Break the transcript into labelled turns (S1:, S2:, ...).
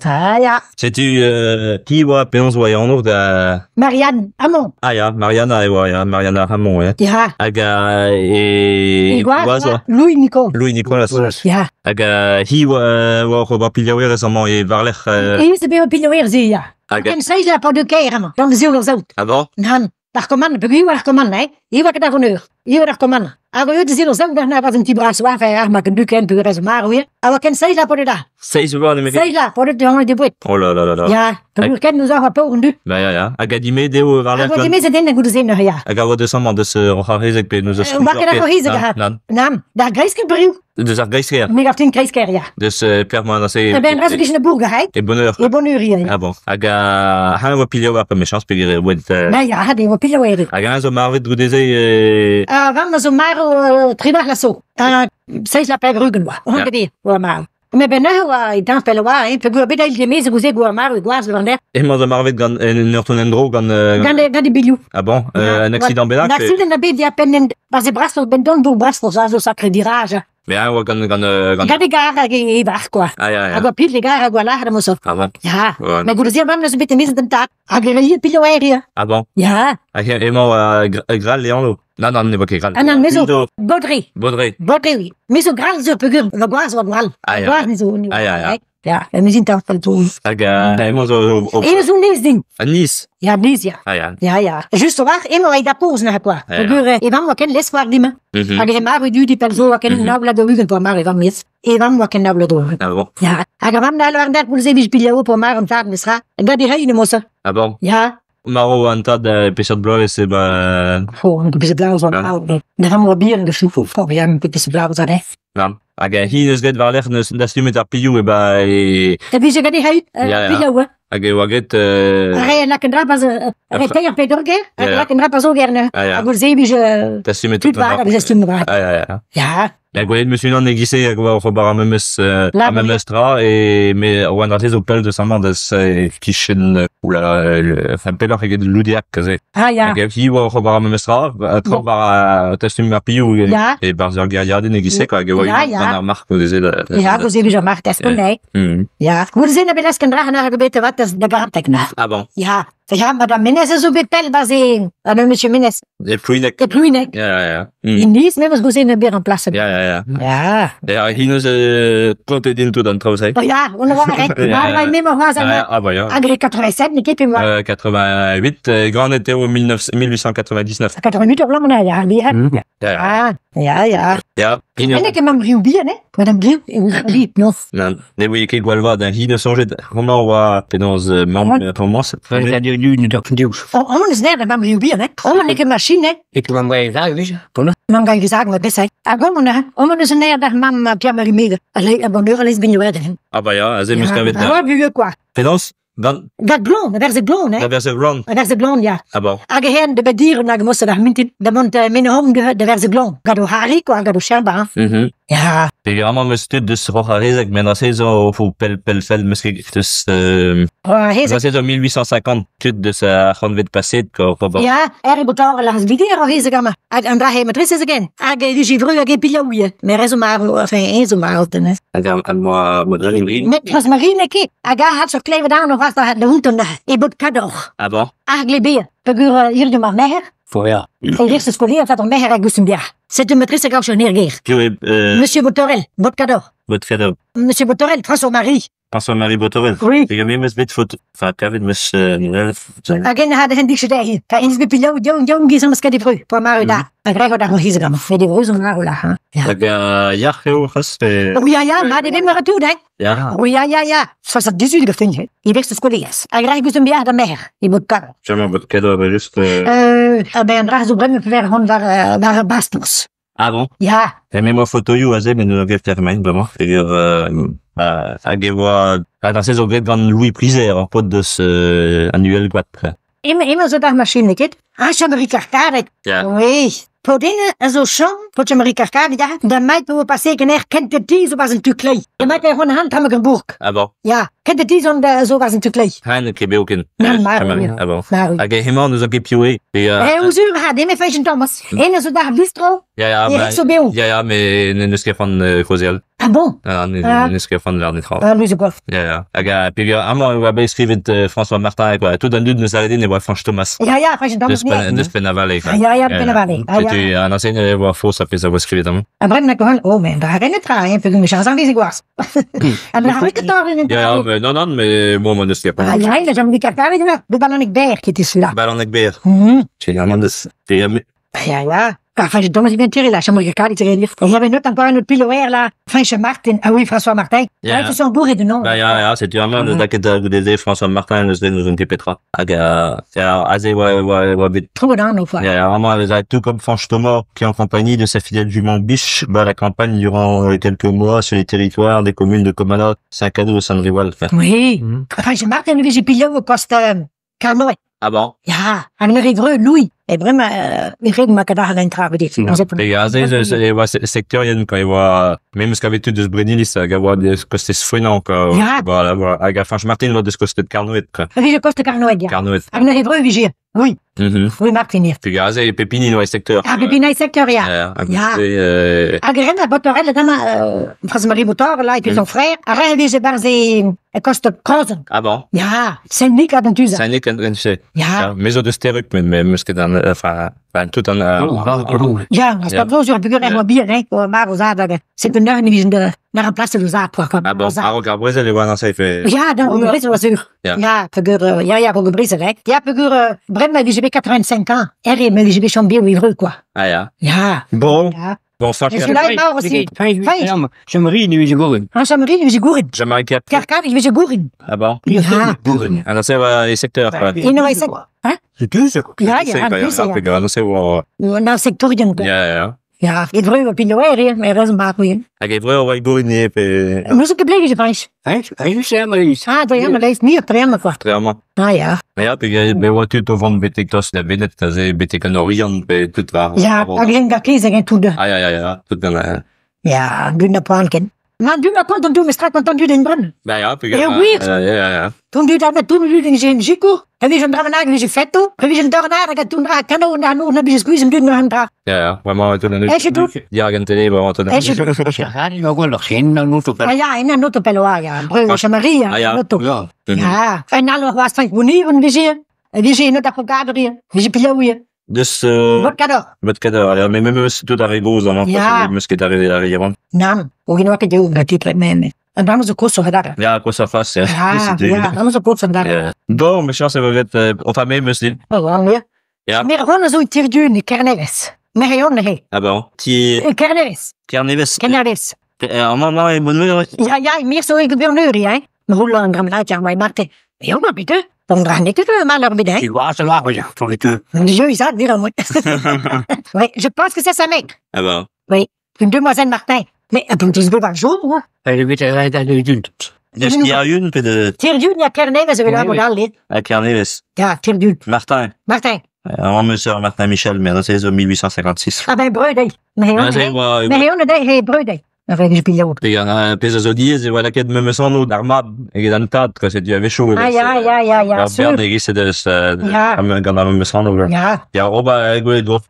S1: Ah ya.
S2: Setu hi oa penaos oa e anv da...
S1: Marianne Hamon.
S2: Ah ya, Mariana e oa, ya, Mariana Hamon, ya.
S1: Ya.
S2: Hag e...
S1: E gwaz
S2: oa
S1: Louis Nicole.
S2: Louis Nicolas.
S1: Ya.
S2: Hag hi oa, oa oc'h ober pilhaouerez amañ e war-lerc'h...
S1: E ze bet pilhaouerez ya.
S2: Hag...
S1: Ken seiz la pa de kêr amañ, gant zioul ar saout.
S2: Ah bon?
S1: Nann. D'ar komand, peogwir oa ar komand, hein, eo oa ket ar voneur, eo oa ar komand. Hag o deus o zaou da vaz un ti bras war ar ma ken ken peogwir zo marv eo. A oa ken seizh la paotr da.
S2: Seizh vloaz nemet.
S1: Seizh la paotr da de boued.
S2: Oh là là là là.
S1: Ya, peogwir ken nous a paour an dud.
S2: Ba ya ya. Hag a dimet eo war-lerc'h.
S1: Hag a dimezet den goude-se neuze ya.
S2: Hag a oa deus amañ deus oc'h ar rezeg pe nous eus.
S1: Oa ket ar c'horrizeg ha.
S2: Nann.
S1: Nann, d'ar greisker briou.
S2: Deus ar greisker.
S1: Me gav din kreisker, ya.
S2: Deus Perman ase.
S1: Eh ben, raz e bourg, hein.
S2: E bonheur.
S1: E bonheur, ya.
S2: Ah bon. Hag a heñ oa pilhaou ar mechañs peogwir e oant...
S1: Ben ya, e oa pilhaou eo.
S2: Hag eñ zo marvet goude-se... E...
S1: Ah, van zo marv triwec'h la so. Seizh la pevar ugent oa. Oan ket oa marv. Mais ben neuze oa e dañs pell oa, hein, peogwir bet eil dimezet gouze oa marv e gwaz war-lerc'h.
S2: Emañ zo marvet gant en ur tont en-dro gant...
S1: Gant gant e bilhoù.
S2: Ah bon, un accident bennak?
S1: Un accident a bet ya penn Barzh e Brastos, ben don bourg Brastos, a zo sacré virage.
S2: Mais eñ oa gant gant gant
S1: Gant e gar hag e varc'h quoi.
S2: Ah ya ya.
S1: Hag oa pil e gar hag oa lâret am eus.
S2: Ah bon.
S1: Ya.
S2: Ouais.
S1: Mais goude-se mamm neus bet emezet d'an tad. Hag e eo pil oa eo.
S2: Ah bon.
S1: Ya.
S2: Hag emañ oa Grall e anv. Nann nann ne oa ket Grall.
S1: Ah nann, me zo Baudré.
S2: Baudré.
S1: Baudré oui. Me zo Grall zo peogwir va gwaz oa Grall.
S2: Ah ya.
S1: Gwaz me zo.
S2: Ah ya ya.
S1: Ya, em eus int tout.
S2: Hag emañ zo
S1: Emañ zo nes din.
S2: A Nice.
S1: Ya, Nice, ya.
S2: Ah ya.
S1: Ya, ya. Just a-walc'h, emañ oa da kozh neuze quoi. Peogwir e vamm oa ken les war din. Hag e marv e dud e pell zo oa ken nabla daou-ugent poa marv e vamm mes. E vamm oa ken nabla daou-ugent.
S2: Ah bon.
S1: Ya. Hag a vamm n'hall war an koulz e vije pilhaou poa marv an tad mestra. Gant e reiñ emañ
S2: Ah bon.
S1: Ya.
S2: Marv an tad peseurt bloavezh eo ba...
S1: Oh, peseurt bloavezh oa Ne vamm oa bihan da chou. Oh, ya, peseurt bloavezh oa
S2: Nann. Hag hi neus graet war-lerc'h neus dastumet ar pilhoù e ba e...
S1: Da vije gant e c'haout pilhoù, hein.
S2: Hag e oa graet...
S1: Ar re lak an dra pas... Ar re teir pe ur ger, ar re lak an dra pas oger neuze. Hag ouzh se vije...
S2: Dastumet
S1: tud war a vije dastumet war.
S2: Ah, ya, ya.
S1: Ya.
S2: Ya, gwelet 'meus unan e-giz-se hag oa oc'h ober ar memes, ar memes tra e me oan dra-se zo pell deus amañ deus e-kichen oulala enfin pelloc'h eget Loudiac aze.
S1: Ah ya.
S2: Hag hi oa oc'h ober ar memes tra, tra war dastum ar pilhoù
S1: Ya.
S2: e-barzh ur gêriadenn e-giz-se quoi, hag e oa
S1: Ya,
S2: unan
S1: ya.
S2: gant ar marc'h neuze da...
S1: Ya, gouze vije ar marc'h dastum, eh?
S2: Mm.
S1: Ya. Goude-se na bet lasket an dra hag bet avat da garanteg na.
S2: Ah bon.
S1: Ya. Ya, Madame Menez a zo bet pell 'barzh e... Monsieur Menez.
S2: E Plouhineg.
S1: E Plouhineg.
S2: Ya, ya, ya. Mm.
S1: In Nice, memes gouze ne bet remplaset.
S2: Ya, ya, ya.
S1: Ya.
S2: Ya, hi neus kontet din tout an traoù-se.
S1: Oh ya, on a war
S2: Ya,
S1: Ma
S2: ya.
S1: me c'hoazh
S2: Ah, ah bah ya.
S1: hag e 87 n'eo ket pe moa.
S2: 88, ganet eo 19 1899.
S1: 88 ur bloaz ya, ya.
S2: Mm. Ya, ya.
S1: Ah, ya, ya.
S2: Ya, hi neus...
S1: Enne ket mam riou bihan, eh? Madame Griou, e ouz li, non.
S2: Nann, ne voe ket gwall vat, hi neus soñjet homañ oa penaos mamm homañ.
S1: Oh, homañ neus nerv mam riou bihan, eh? Homañ n'eo ket machine, eh? Mamm gae gesagt, ma besser. Hag homañ neuze, homañ neus nerv d'ar mamm Pierre-Marie Meger. A bonheur a lez ben
S2: Ah bah ya, aze 'meus kavet
S1: Ah, ouais, vieux quoi.
S2: Penaos Gant
S1: Gant blond, a verze blond, eh?
S2: Da verze blond.
S1: A verze blond, ya.
S2: Ah bon.
S1: Hag hen da bediren hag mosse d'ar mintin, da mont men hom da verze blond. Gant o hari, quoi, gant o cherba, hein.
S2: Mm -hmm.
S1: Ya.
S2: Peogwir meus tud deus Roc'h-ar-Rezeg, met aze zo o pell pell fell meus ket deus euh,
S1: Oh,
S2: aze zo 1850 tud deus ar c'hantved paset quoi.
S1: Ya, er e botar las vider o hezeg amañ. Hag an dra he matresse again. Hag e vije vreu hag e pilhaouie. Mais rezo marv, enfin, eñ zo marv den.
S2: Hag ar moa moa
S1: Met Rosmarine ket. Hag a had zo klevet an o c'hoazh da unton e bod kador.
S2: Ah bon?
S1: Ar glebeer. Peogwir hiziv ar merc'her.
S2: Foria.
S1: E eerste skolier zat ar merc'her hag ouzh biar. Setu matresse gaoch an erger.
S2: Piv eo euh,
S1: Monsieur Botorel, bod kador.
S2: Bod kador.
S1: Monsieur Botorel, François-Marie.
S2: François-Marie Botorel.
S1: Oui.
S2: Hag me 'meus bet faot enfin kavet 'meus euh,
S1: Hag en had hen dikset dezhi. Pa ins bet pilaou diaoù diaoù giz am sket e vreu. Pa marv da. Hag rego da c'hiz gant. Met e vreu zo marv la. Hein. Ja.
S2: Hag yac'h eo c'hoazh pe...
S1: Oui, ja, ja, mat e vez mar tout, hein.
S2: Ya.
S1: Oui, ja, ja, ja. 78 gefin, hè. E vez skoliers. Hag reg eus un biar da merc'h. E mod kar.
S2: Jamais bod kador evel just... Euh...
S1: Euh, a ben an dra zo bremañ pever hon war, war Bastos.
S2: Ah bon?
S1: Ya.
S2: E me moa fotoioù aze, met n'on ket termen bremañ. Peogwir euh, hag e oa... Ah, se zo graet gant Louis Prizer, ur paotr deus euh, an Uhelgoad.
S1: Emañ emañ zo d'ar machine, ket? Ah, Jean-Marie Carcaret.
S2: Ya.
S1: Oui. Paotr a zo chom, paotr Jean-Marie Carcaret, ya. Da mait po passe ganer kent ti zo barzh an tu klei. Da mait e c'hoant han tamm gant bourk.
S2: Ah bon?
S1: Ya. Ket de tizon da zo war an tu kleiz.
S2: Ha n'eo ket bev ken.
S1: Nann, marv eo.
S2: Ah bon.
S1: Marv.
S2: Hag hemañ n'eus ket piv eo. Pe,
S1: Eh, ouzh ha deme Fañch Thomas. En a zo d'ar bistro.
S2: Ya, ya,
S1: E
S2: ma-
S1: zo bev.
S2: Ya, ya, mais n'eus ket c'hoant kaozeal.
S1: Ah bon?
S2: Ah,
S1: Ah.
S2: n'eus ket c'hoant war netra.
S1: Ah, nous quoi.
S2: Ya, ya. Hag peogwir amañ e oa bet skrivet François Martin, quoi. Tout an dud neus aret din e oa Fañch Thomas.
S1: Ja, ja, Fañch Thomas.
S2: Deus pen, deus Pennavale, quoi.
S1: Ah, ja, ja, Pennavale. Ah, ja.
S2: Setu an enseigne e oa faos a pezh a oa skrivet amañ.
S1: A bremañ na oh, men, da renet tra, hein, peogwir me an veze gwarzh. Ha da ket torr
S2: Ya, ya, mais non, non, mais bon, ma n'eus ket.
S1: Ah, ja, da jom ket kavet, de ballon ber qui était là.
S2: Ballon ber. J'ai un deus.
S1: Ja, ja. Enfin, je Thomas vient tirer là, chambre de carte, il y avait notre encore un autre pilote là, François Martin. Ah oui, François Martin.
S2: Ja.
S1: Ah, ils sont bourrés de noms.
S2: Ba, ya, ya, setu amañ neus lakaet da goude François Martin neus den eus un ket petra. Hag ya, aze oa, oa, oa bet
S1: Trop d'an, fois.
S2: Ya, ya, vraiment, elle a tout comme Fañch Thomas, qui en compagnie de sa fidèle jument Biche, bat la campagne durant quelques mois sur les territoires des communes de Comana, Saint-Cado et Saint-Rivoal. Enfin.
S1: Oui. François Martin, lui, j'ai pilé au poste Carnoët.
S2: Ah bon?
S1: Ja, hag ne vreu Louis. E bremañ, e red ma ket ar an tra vedet.
S2: Pe aze, e oa sectorien, quoi, e oa, même eus kavet tud deus Brenilis, hag a oa deus kostez Fouenan, quoi.
S1: Ya.
S2: Voilà, voilà. Hag a Fañch Martin oa deus kostez Carnoët, quoi.
S1: Vije koste Carnoët, ya.
S2: Carnoët.
S1: Hag ne vreu vije. Oui, oui, Martin.
S2: Pe aze, e Pepini oa e secteur.
S1: Ah, Pepina e secteur, ya.
S2: Ya, hag
S1: Ya.
S2: goude,
S1: Hag ren a botorel, dama, François-Marie Boutor, là, et puis son frère, a ren vije barz e koste Krozen.
S2: Ah bon?
S1: Ja, Saint-Nic ad an tuza.
S2: Saint-Nic an an se.
S1: Ja,
S2: Me zo deus Terruk, met me meus ket an, enfin, enfin, tout an,
S1: ja, az
S2: Ja.
S1: dat zo, zo, peogwir er oa bihan, hein, oa mar o zad, hag, c'est un eur ne de, naar een plaats de zaad, quoi, quoi.
S2: Ah bon, a-raok ar brezel e oa an anse, fe...
S1: Ja, dan op brezel was ur.
S2: Ja.
S1: Ja, peogwir, ja, ja, op brezel, hè. Ja, peogwir, bremañ vije bet 85 ans. Er eo, me vije bet chom bev ivreu, quoi.
S2: Ah ya.
S1: Ja,
S2: Bon,
S1: ja.
S2: bon, Fañch,
S1: Je suis là, mar aussi. Fañch.
S3: Chamri, ne vije gouren.
S1: An chamri, vije gourin.
S2: Jean-Marie Cap.
S1: Karkar, vije gourin.
S2: Ah bon?
S1: Ja.
S2: An anse oa e secteur, quoi.
S1: Eno e sek... Hein? Ja, ja, an plus, ja.
S2: An anse oa...
S1: An sektorien, quoi.
S2: Ya, ya.
S1: Ja, e vreu op pilo er, hè, er is een baat, hè.
S2: Hag e vreur oa e gourin e pe...
S1: Moest ik gebleven, je Fañch? Ah, dre amañ, leist mir, dre amañ, quoi.
S2: Dre amañ.
S1: Ah, ja.
S2: Ya, pe me oa tud o vont betek tost da Vened, aze betek an Oriant, pe tout war...
S1: Ja, hag en garkez hag en tout de.
S2: Ah, ya, ya, ya, tout gant...
S1: Ja, dun na poan ken. Man, du ma kont an du me strak an du den brenn.
S2: Ba ya, pe...
S1: Ja, gwir.
S2: Ya, ya, ya.
S1: Toen du dat met toen du den geen jiko. En wie zo'n dramenag, wie fetto. En wie zo'n dornaar, hag toen dra kano en daar nog naar wie squeeze hem du nog een dra.
S2: Ya, ya, vraiment, tout an...
S1: Ez je doet.
S2: Ya, gant tele, vraiment, tout an...
S1: Ez je Ah ja, en een auto pelloa, ja. Breu, Maria,
S2: Ah, ja.
S1: auto.
S3: Ja.
S1: Ja, en alle was van bonier en wie zie. En wie zie dat voor hier. Wie zie pilo hier.
S2: Dus...
S1: Wat kan dat?
S2: Met ket ar, me me meus tout ar re goz amañ,
S1: Ja.
S2: meus ket ar re ar re yaouank.
S1: Nam, hoe je nou ook het dat die men. En dan is de kost zo gedaan.
S2: Ya, quoi ça fasse.
S1: Ja, ja, dan is de kost gedaan.
S2: Ja. Bon, mechañs e vo ret, enfin, me meus din.
S1: Oh, waarom weer?
S2: Ja.
S1: Meer gewoon zo tierduur, Kerneves. Meer gewoon, nee.
S2: Ah bon. Ti
S1: Kerneves.
S2: Kerneves.
S1: Kerneves.
S2: Amañ mañ e bonheur.
S1: Ja, ja, meer zo in gouverneur, hè. Maar hoe lang gram laat ja, maar Martin. Ja, maar bitte. Dan draag ik het maar naar binnen. Je is dat weer Oui, je pense que c'est sa mère.
S2: Ah bon.
S1: Oui, une demoiselle Martin. Mais attends, tu veux jour, moi.
S2: Deus Kerun pe de
S1: Tierduur, ja, Kerneves, we
S3: Oui,
S1: willen
S3: oui.
S1: al lid.
S2: a Kerneves.
S1: Ja, Tierduur.
S2: Martin.
S1: Martin.
S2: Amañ meus ur Martin Michel, mais an se zo 1856.
S1: Ah ben, breudé. Mais
S2: Ah, se oa...
S1: Mais on a hey, breudé. Enfin, je pille
S2: Pe gant pezh a zo diez e oa lakaet memes anv d'ar mab eget an tad, quoi, setu a wechoù.
S1: Ah ja, ja, ja, ja.
S2: Ar
S1: Sûr.
S2: bern e giz deus
S1: Ja.
S2: gant ar memes anv.
S1: Ja.
S2: Ya, oba gwelet do.